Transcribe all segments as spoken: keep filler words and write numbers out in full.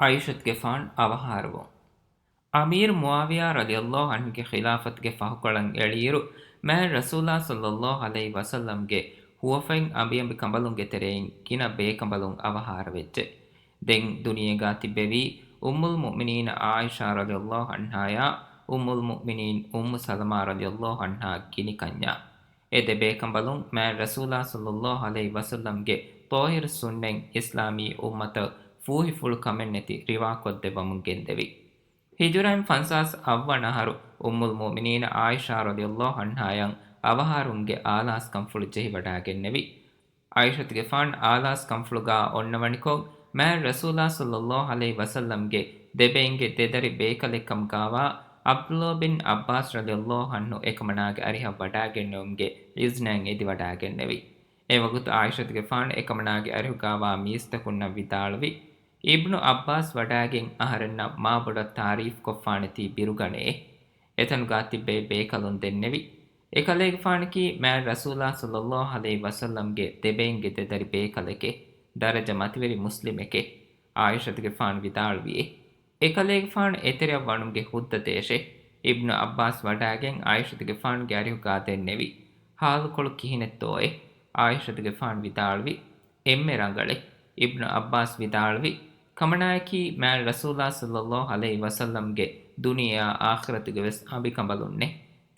ޢާއިޝަތުގެފާނު އަވަހާރަވުން. އަމީރު މުޢާވިޔާ ރަޟިޔަﷲ ޢަންހުގެ ޚިލާފަތުގެ ފަހުކޮޅަށް އެޅިއިރު، މާތް ރަސޫލާ ޞައްލަﷲ ޢަލައިހި ވަސައްލަމްގެ ހުވަފަތް އަނބިއަނބިކަނބަލުންގެ ތެރެއިން ގިނަ ބޭކަނބަލުން އަވަހާރަވެއްޖެ. ދެން ދުނިޔޭގާ ތިއްބެވީ އުއްމުލް މުއުމިނީން ޢާއިޝާ ރަޟިޔަﷲ ޢަންހާޔާ، އުއްމުލް މުއުމިނީން އުއްމު ސަލަމާ ރަޟިޔަﷲ ޢަންހާ ގިނި ކަންޏާ. އެ ދެ ބޭކަނބަލުން މާތް ރަސޫލާ ޞައްލަﷲ ޢަލައިހި ވަސައްލަމްގެ ޠާހިރު ސުންނަތް އިސްލާމީ އުއްމަތަށް ފޫހިފުޅު ކަމެއްނެތި ރިވާކޮށްދެއްވަމުން ގެންދެވި. ހިޖުރައިން ފަންސާސް އަށްވަނަ އަހަރު އުއްމުލް މުއުމިނީން ޢާއިޝާ ރަޟިޔަﷲ ޢަންހާޔަށް އަވަހާރަވުމުގެ އާލާސްކަންފުޅު ޖެހިވަޑާގެންނެވި. ޢާއިޝަތުގެފާނު އާލާސްކަންފުޅުގާ އޮންނަވަނިކޮށް، މާތް ރަސޫލާ ޞައްލަﷲ ޢަލައިހި ވަސައްލަމްގެ ދެބެއިންގެ ދެދަރި ބޭކަލެއްކަމުގާވާ ޢަބްދުﷲ ބިން ޢައްބާސް ރަޟިޔަﷲ ޢަންހު އެކަމަނާގެ އަރިހަށް ވަޑާގެންނެވުމުގެ އިޒްނައަށް އެދިވަޑާގެންނެވި. އެވަގުތު ޢާއިޝަތުގެފާނު އެކަމަނާގެ އަރިހުގާވާ މީސްތަކުންނަށް ވިދާޅުވި، އިބްނު ޢައްބާސް ވަޑާގެން އަހަރެންނަށް މާބޮޑަށް ތާރީފްކޮށްފާނެތީ ބިރުގަނޭ. އެތަނުގާ ތިއްބެވި ބޭކަލުން ދެންނެވި. އެކަލޭގެފާނަކީ މާތް ރަސޫލާ ޞައްލަﷲ ޢަލައިހި ވަސައްލަމްގެ ދެބެއިންގެ ދެދަރި ބޭކަލެކޭ، ދަރަޖަ މަތިވެރި މުސްލިމެކޭ، ޢާއިޝަތުގެފާނު ވިދާޅުވިއޭ. އެކަލޭގެފާނު އެތެރެއަށް ވަނުމުގެ ހުއްދަ ދޭށޭ. އިބްނު ޢައްބާސް ވަޑާގެން ޢާއިޝަތުގެފާނުގެ އަރިހުގާ ދެންނެވި. ޙާލުކޮޅު ކިހިނެއްތޯއޭ؟ ޢާއިޝަތުގެފާނު ވިދާޅުވި، އެންމެ ރަނގަޅޭ. އިބްނު ޢައްބާސް ވިދާޅުވި، ކަމަނާއަކީ މާތް ރަސޫލާ ޞައްލަﷲ ޢަލައިހި ވަސައްލަމްގެ ދުނިޔެއާ އާޚިރަތުގެ ވެސް އަނބިކަނބަލުންނޭ.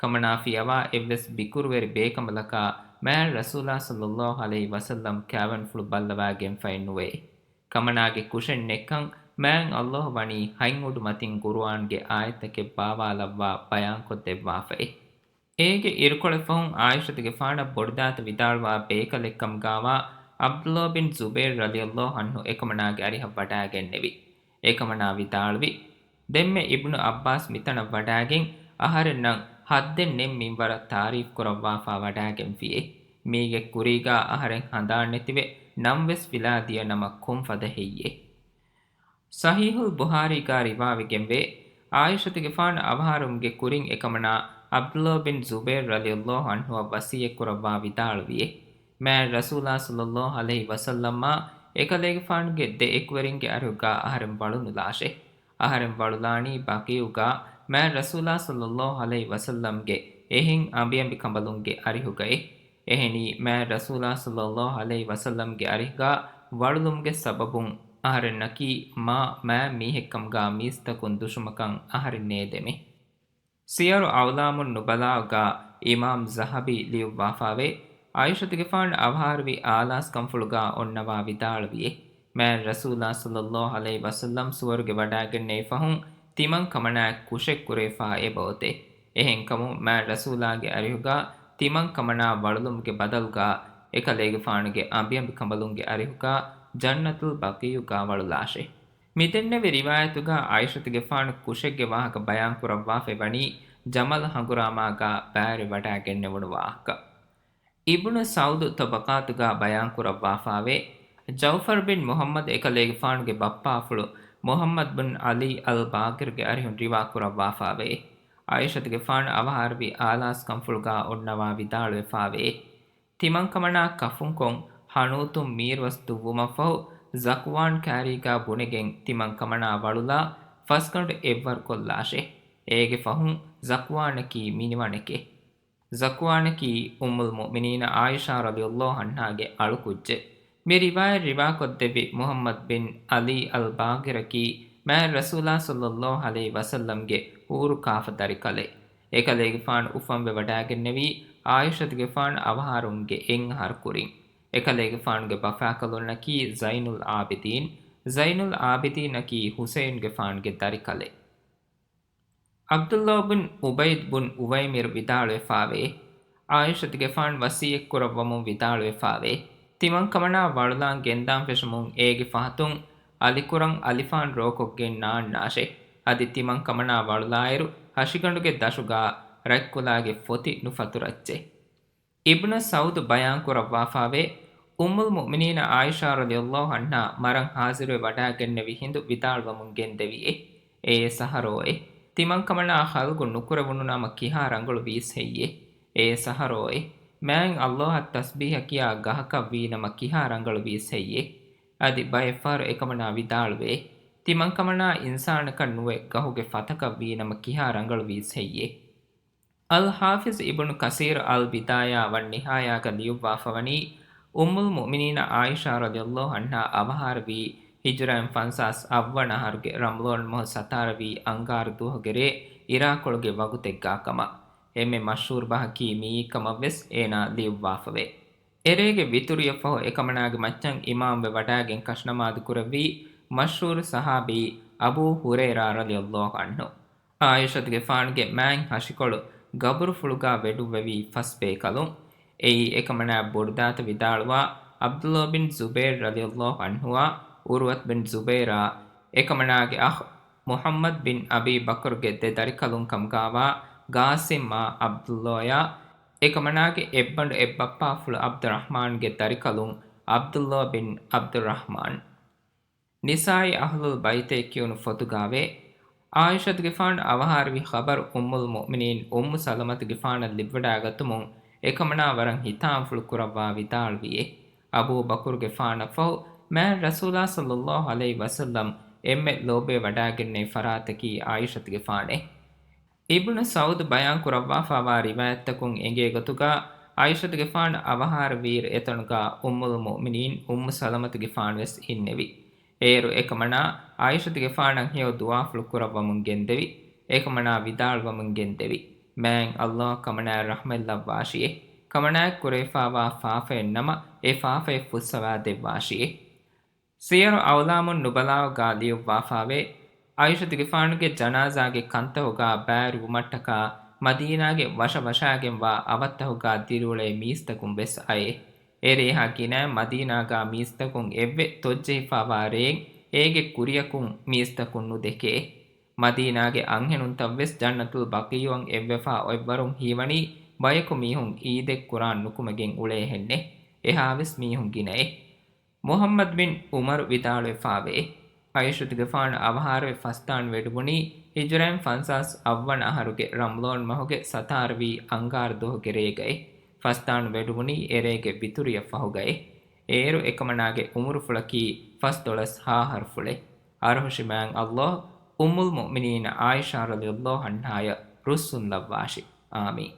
ކަމަނާ ފިޔަވާ އެއްވެސް ބިކުރުވެރި ބޭކަނބަލަކާ މާތް ރަސޫލާ ޞައްލަﷲ ޢަލައިހި ވަސައްލަމް ކާވެންފުޅު ބައްލަވާގެންފައެއް ނުވޭ. ކަމަނާގެ ކުށެއް ނެތްކަން މާތް ﷲ ވަނީ ހަތް އުޑު މަތިން ޤުރުއާންގެ އާޔަތްތަކެއް ބާވާލައްވާ ބަޔާންކޮށްދެއްވާފައި. އޭގެ އިރުކޮޅެއް ފަހުން ޢާއިޝަތުގެފާނަށް ބޮޑުދާތަ ވިދާޅުވާ ބޭކަލެއްކަމުގާވާ ޢަބްދުﷲ ބިން ޒުބައިރު ރަޟިޔަﷲ ޢަންހު އެކަމަނާގެ އަރިހަށް ވަޑާގެންނެވި. އެކަމަނާ ވިދާޅުވި، ދެންމެ އިބްނު ޢައްބާސް މިތަނަށް ވަޑާގެން އަހަރެންނަށް ހައްދެއް ނެތް މިންވަރަށް ތާރީފް ކުރައްވާފާ ވަޑާގެންފިއޭ. މީގެ ކުރީގާ އަހަރެން ހަނދާން ނެތިވެ ނަން ވެސް ފިލާ ދިޔަ ނަމަ ކޮންފަދަ ހެއްޔޭ؟ ޞަޙީޙުލް ބުޚާރީގާ ރިވާވެގެންވޭ، ޢާއިޝަތުގެފާނު އަވަހާރަވުމުގެ ކުރިން އެކަމަނާ ޢަބްދުﷲ ބިން ޒުބައިރު ރަޟިޔަﷲ ޢަންހުއަށް ވަޞިއްޔަތް ކުރައްވާ ވިދާޅުވިއޭ. މާތް ރަސޫލާ ޞައްލަﷲ ޢަލައިހި ވަސައްލަމާ އެކަލޭގެފާނުގެ ދެ އެކުވެރިންގެ އަރިހުގާ އަހަރެން ވަޅުނުލާށޭ. އަހަރެން ވަޅުލާނީ ބަޤީޢުގާ މާތް ރަސޫލާ ޞައްލަﷲ ޢަލައިހި ވަސައްލަމްގެ އެހެން އަނބިއަނބިކަނބަލުންގެ އަރިހުގައޭ. އެހެނީ، މާތް ރަސޫލާ ޞައްލަﷲ ޢަލައިހި ވަސައްލަމްގެ އަރިހުގާ ވަޅުލުމުގެ ސަބަބުން އަހަރެންނަކީ މާ މާތް މީހެއްކަމުގާ މީސްތަކުން ދުށުމަކަށް އަހަރެން ނޭދެމޭ. ސިޔަރު އަޢުލާމުން ނުބަލާގާ އިމާމް ޒަހަބީ ލިޔުއްވާފާވޭ، ޢާއިޝަތުގެފާނު އަވަހާރަވި އާލާސްކަންފުޅުގާ އޮންނަވާ ވިދާޅުވިއޭ، މާތް ރަސޫލާ ޞައްލަﷲ ޢަލައިހި ވަސައްލަމް ސުވަރުގެ ވަޑާގެންނެވި ފަހުން ތިމަން ކަމަނާއަށް ކުށެއް ކުރެވިފާ އެބައޮތޭ. އެހެންކަމުން މާތް ރަސޫލާގެ އަރިހުގާ ތިމަން ކަމަނާ ވަޅުލުމުގެ ބަދަލުގާ އެކަލޭގެފާނުގެ އަނބިއަނބި ކަނބަލުންގެ އަރިހުގާ ޖަންނަތުލް ބަޤީޢުގާ ވަޅުލާށޭ. މިދެންނެވި ރިވާޔަތުގާ ޢާއިޝަތުގެފާނު ކުށެއްގެ ވާހަކަ ބަޔާންކުރައްވާފައި ވަނީ ޖަމަލް ހަނގުރާމާގާ ބައިވެރިވެވަޑާގެންނެވުނު ވާހަކަ. އިބްނު ސަޢުދު ޠަބަޤާތުގާ ބަޔާންކުރައްވާފާވޭ، ޖަޢުފަރު ބިން މުޙައްމަދު އެކަލޭގެފާނުގެ ބައްޕާފުޅު މުޙައްމަދު ބިން ޢަލީ އަލް ބާޤިރުގެ އަރިހުން ރިވާކުރައްވާފާވޭ، ޢާއިޝަތުގެފާނު އަވަހާރަވި އާލާސްކަންފުޅުގާ އޮންނަވާ ވިދާޅުވެފާވޭ، ތިމަންކަމަނާ ކަފުންކޮށް ހަނޫތުން މީރުވަސް ދުއްވުމަށްފަހު، ޒަކްވާން ކާރީގާ ބުނެގެން ތިމަންކަމަނާ ވަޅުލާ ފަސްގަނޑު އެއްވަރުކޮށްލާށޭ. އޭގެ ފަހުން ޒަކްވާނަކީ މިނިވަނެކޭ. ޒަކްވާނަކީ އުއްމުލް މުއުމިނީނަ ޢާއިޝާ ރަޟިޔަﷲ ޢަންހާގެ އަޅުކުއްޖެއް. މި ރިވާޔަތް ރިވާކޮށްދެއްވި މުޙައްމަދު ބިން ޢަލީ އަލް ބާޤިރަކީ މާތް ރަސޫލާ ޞައްލަﷲ ޢަލައިހި ވަސައްލަމްގެ ހޫރު ކާފަ ދަރިކަލެއް. އެކަލޭގެފާނު އުފަންވެވަޑާގެންނެވީ ޢާއިޝަތުގެފާނު އަވަހާރަވުމުގެ އެއް އަހަރު ކުރިން. އެކަލޭގެފާނުގެ ބަފާކަލުންނަކީ ޒައިނުލް ޢާބިދީން، ޒައިނުލް ޢާބިދީނަކީ ޙުސައިންގެފާނުގެ ދަރިކަލެއް. ޢަބްދުﷲ ބިން ޢުބައިދު ބިން ޢުވައިމިރު ވިދާޅުވެފާވޭ، ޢާއިޝަތުގެފާނު ވަޞިއްޔަތްކުރައްވަމުން ވިދާޅުވެފާވޭ، ތިމަންކަމަނާ ވަޅުލާން ގެންދާން ފެށުމުން އޭގެ ފަހަތުން އަލިކުރަން އަލިފާން ރޯކޮށްގެން ނާންނާށޭ، އަދި ތިމަންކަމަނާ ވަޅުލާއިރު ހަށިގަނޑުގެ ދަށުގާ ރަތްކުލާގެ ފޮތި ނުފަތުރައްޗޭ. އިބްނު ސަޢުދު ބަޔާންކުރައްވާފާވޭ، އުއްމުލް މުއުމިނީނަ ޢާއިޝާ ރަޟިޔަﷲ ޢަންހާ މަރަން ޙާޟިރުވެ ވަޑާގެންނެވި ހިނދު ވިދާޅުވަމުން ގެންދެވިއޭ، އޭ ސަހަރޯއޭ! ތިމަންކަމަނާ ޚަލްޤު ނުކުރެވުނު ނަމަ ކިހާ ރަނގަޅު ވީސް ހެއްޔޭ؟ އޭ ސަހަރޯއޭ! މާތް ﷲ އަށް ތަސްބީޙަ ކިޔާ ގަހަކަށް ވީ ނަމަ ކިހާ ރަނގަޅު ވީސް ހެއްޔޭ؟ އަދި ބައެއް ފަހަރު އެކަމަނާ ވިދާޅުވޭ، ތިމަންކަމަނާ އިންސާނަކަށް ނުވެ ގަހުގެ ފަތަކަށް ވީނަމަ ކިހާ ރަނގަޅުވީސް ހެއްޔޭ؟ އަލް ޙާފިޒް އިބްނު ކަސީރު އަލް ބިދާޔާ ވަން ނިހާޔާގަ ލިޔުއްވާފަވަނީ، އުއްމުލް މުއުމިނީނަ ޢާއިޝާ ރަޟިޔަﷲ ޢަންހާ އަވަހާރަވީ ހިޖުރައިން ފަންސާސް އަށްވަނަ އަހަރުގެ ރަމަޟާން މަހު ސަތާރަވީ އަންގާރަ ދުވަހުގެ ރޭ އިރާޤުޅުގެ ވަގުތެއްގާ ކަމަށް. އެންމެ މަޝްހޫރު ބަހަކީ މިއީ ކަމަށްވެސް އޭނާ ލިޔުއްވާފަވޭ. އެރޭގެ ވިތުރިއަށްފަހު އެކަމަނާގެ މައްޗަށް އިމާމްވެ ވަޑާގެން ކަށުނަމާދު ކުރެއްވީ މަޝްހޫރު ޞަޙާބީ އަބޫ ހުރައިރާ ރަޟިޔަﷲ ޢަންހު. ޢާއިޝަތުގެފާނުގެ މާތް ހަށިކޮޅު ގަބުރުފުޅުގާ ވެޑުއްވެވީ ފަސް ބޭކަލުން. އެއީ އެކަމަނާ ބޮޑުދާތަ ވިދާޅުވާ ޢަބްދުﷲ ބިން ޒުބައިރު ރަޟިޔަﷲ ޢަންހުއާ، ޢުރުވަތު ބިން ޒުބައިރާ، އެކަމަނާގެ އަޚް މުޙައްމަދު ބިން އަބީ ބަކުރުގެ ދެ ދަރިކަލުން ކަމުގާވާ ޤާސިމްއާ ޢަބްދުﷲއާ، އެކަމަނާގެ އެއްބަނޑު އެއްބައްޕާފުޅު ޢަބްދުއްރަޙްމާންގެ ދަރިކަލުން ޢަބްދުﷲ ބިން ޢަބްދުއްރަޙްމާން. ނިސާއީ އަހްލުލް ބައިތޭ ކިޔުނު ފޮތުގާވޭ. ޢާއިޝަތުގެފާނު އަވަހާރަވި ޚަބަރު އުއްމުލް މުއުމިނީން އުއްމު ސަލަމަތުގެފާނަށް ލިބިވަޑާގަތުމުން އެކަމަނާ ވަރަށް ހިތާމަފުޅު ކުރައްވާ ވިދާޅުވިއޭ. އަބޫ ބަކުރުގެފާނަށްފަހު މާތް ރަސޫލާ ޞައްލަﷲ ޢަލައިހި ވަސައްލަމް އެންމެ ލޯބިވެ ވަޑާގެންނެވި ފަރާތަކީ ޢާއިޝަތުގެފާނޭ. އިބްނު ސަޢުދު ބަޔާން ކުރައްވާފާވާ ރިވާޔަތްތަކުން އެނގޭ ގޮތުގާ، ޢާއިޝަތުގެފާނު އަވަހާރަވީއިރު އެތަނުގާ އުއްމުލް މުއުމިނީން އުއްމު ސަލަމަތުގެފާނުވެސް އިންނެވި. އޭރު އެކަމަނާ ޢާއިޝަތުގެފާނަށް ހެޔޮ ދުޢާފުޅު ކުރައްވަމުން ގެންދެވި. އެކަމަނާ ވިދާޅުވަމުން ގެންދެވި، މާތް ﷲ ކަމަނާއަށް ރަޙްމަތްލައްވާށިއޭ. ކަމަނާއަށް ކުރެވިފާވާ ފާފައެއްނަމަ، އެ ފާފައެއް ފުއްސަވާ ދެއްވާށިއޭ. ސިޔަރު އަޢުލާމުން ނުބަލާގާ ލިޔުއްވާފާވޭ، ޢާއިޝަތުގެފާނުގެ ޖަނާޒާގެ ކަންތަކުގާ ބައިވެރިވުމަށްޓަކާ މަދީނާގެ ވަށަވަށާގެންވާ އަވަށްތަކުގާ ދިރިއުޅޭ މީސްތަކުން ވެސް އައޭ. އެރޭހާ ގިނައިން މަދީނާގާ މީސްތަކުން އެއްވެ ތޮއްޖެހިފާވާ ރެއެއް އޭގެ ކުރިއަކުން މީސްތަކުން ނުދެކެއޭ. މަދީނާގެ އަންހެނުންތައް ވެސް ޖަންނަތުލް ބަޤީޢުއަށް އެއްވެފާ އޮތްވަރުން ހީވަނީ ބަޔަކު މީހުން ޢީދެއް ކުރާން ނުކުމެގެން އުޅޭހެންނޭ. އެހާވެސް މީހުން ގިނައޭ. މުޙައްމަދު ބިން ޢުމަރު ވިދާޅުވެފާވޭ، ޢާއިޝަތުގެފާނު އަވަހާރަވެ ފަސްދާން ވެޑުބުނީ ހިޖުރައިން ފަންސާސް އަށްވަނަ އަހަރުގެ ރަމަޟާން މަހުގެ ސަތާރަވީ އަންގާރަ ދުވަހުގެ ރޭގައޭ. ފަސްދާން ވެޑުބުނީ އެރޭގެ ވިތުރިއަށްފަހުގައޭ. އޭރު އެކަމަނާގެ ޢުމުރުފުޅަކީ ފަސްދޮޅަސް ހާހަރުފުޅޭ. އަރުހުށި މާތް ﷲ އުއްމުލް މުއުމިނީން ޢާއިޝާ ރަޟިޔަﷲ ޢަންހާޔަށް ރުއްސުންލައްވާށި. އާމީން.